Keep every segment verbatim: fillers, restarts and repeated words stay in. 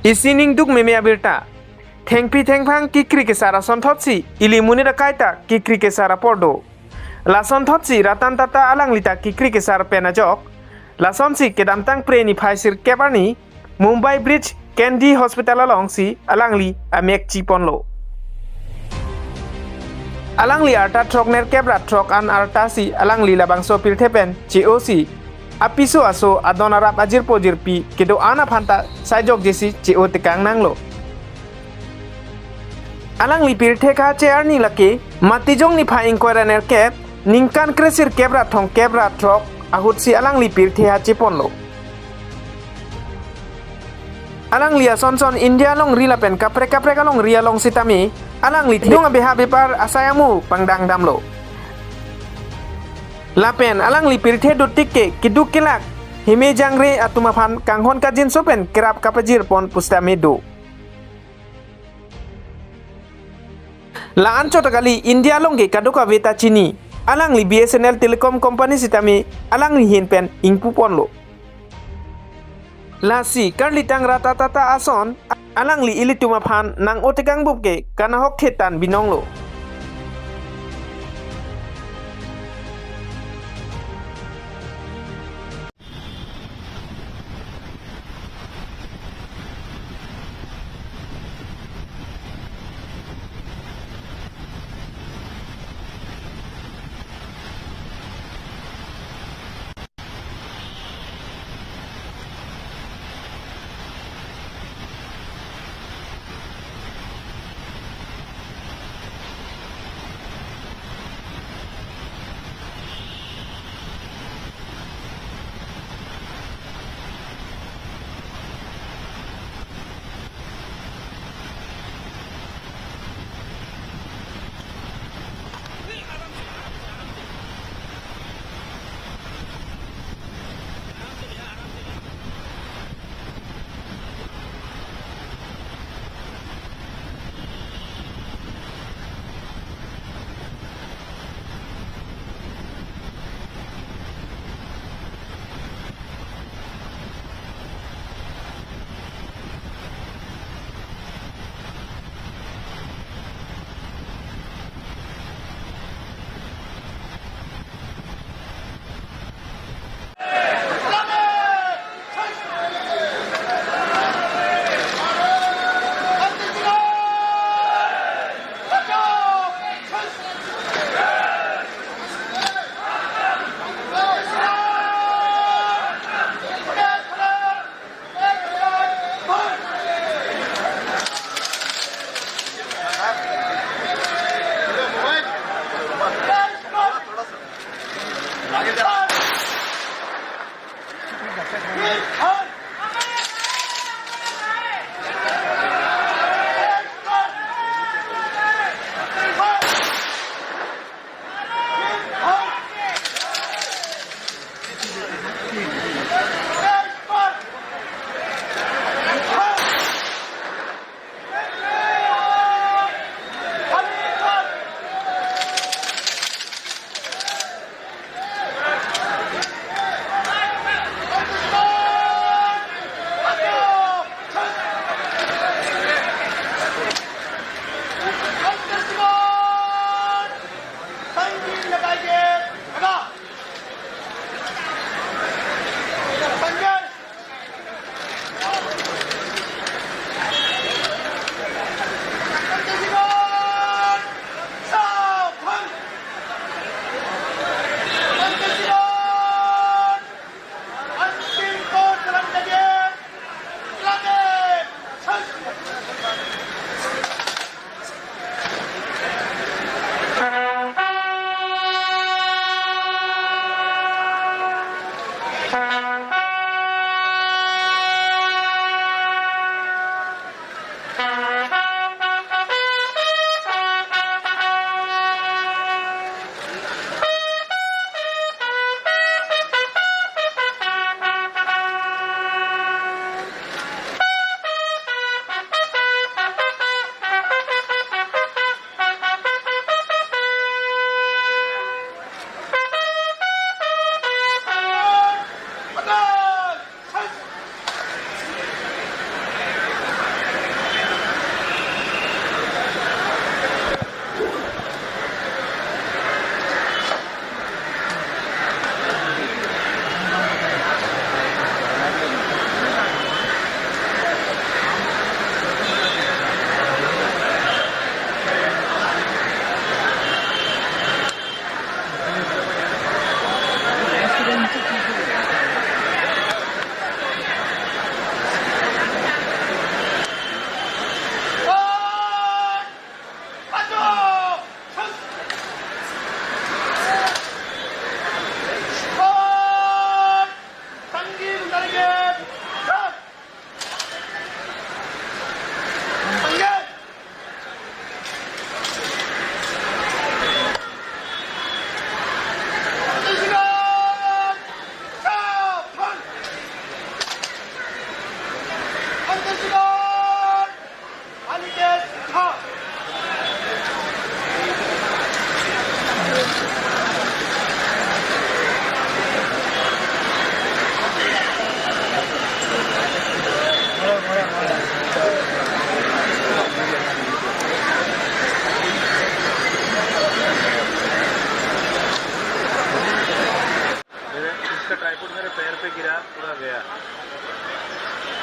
Isi ningduk meme abirta. Thengpi thengphang kekri kesar asonthotsi ili monit akai ta kekri kesar apor do. Lasonthotsi Ratan Tata alangli ta kekri kesar pen ajok. Lasonsi kedamtang Phre niphai sirkep arni Mumbai Bridge Candy Hospital alongsi alangli amek chiponlo. Alangli arta throknerkep ra throk an artasi alangli labangso pirthe pen che-osi apiso aso adon arap ajirpo jirpi kedo-an aphan ta saijokjesi che-o tekang nanglo. Alangli pirthe kache arni lake Matijong niphai ingkoi ra nerkep, ningkan kresirkep ra thomkep ra throk ahutsi alangli pirthe ha chiponlo. Alangli asonson India alongri lapen kaprek kaprek alongri along sitame alangli thedung abeha bepar asai amu pangdang damlo. Lapen alangli pirthe dotik ke keduk kelak heme jangre atum aphan kanghon kajinso pen kerap kapajirpon pusitame do. La-an chot kali, India along ke kadokave ta chini. Alangli B S N L Telecom Company sitame alangli ahin pen ingpuponlo. Lasi karlitang Ratan Tata ason alangli ilitum aphan nang-o tekangbup ke kanahok thetan binonglo.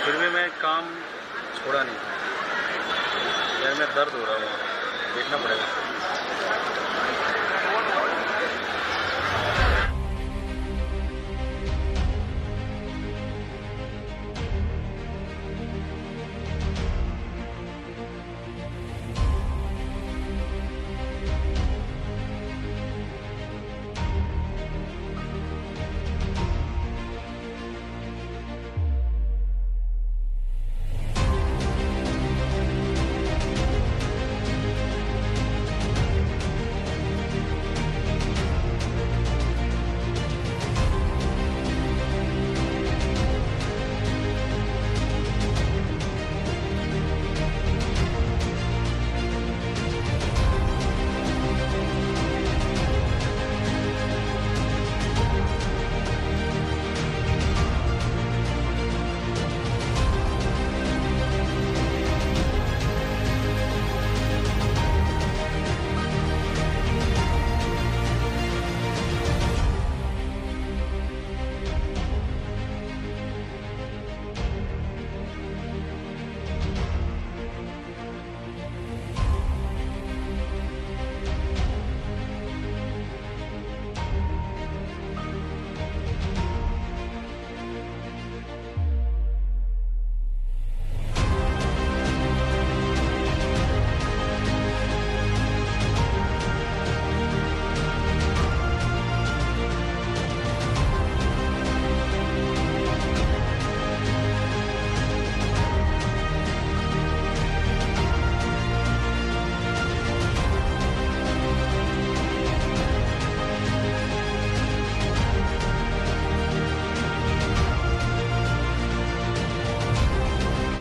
फिर भी मैं काम छोड़ा नहीं। यार, मैं दर्द हो रहा हूँ, देखना पड़ेगा।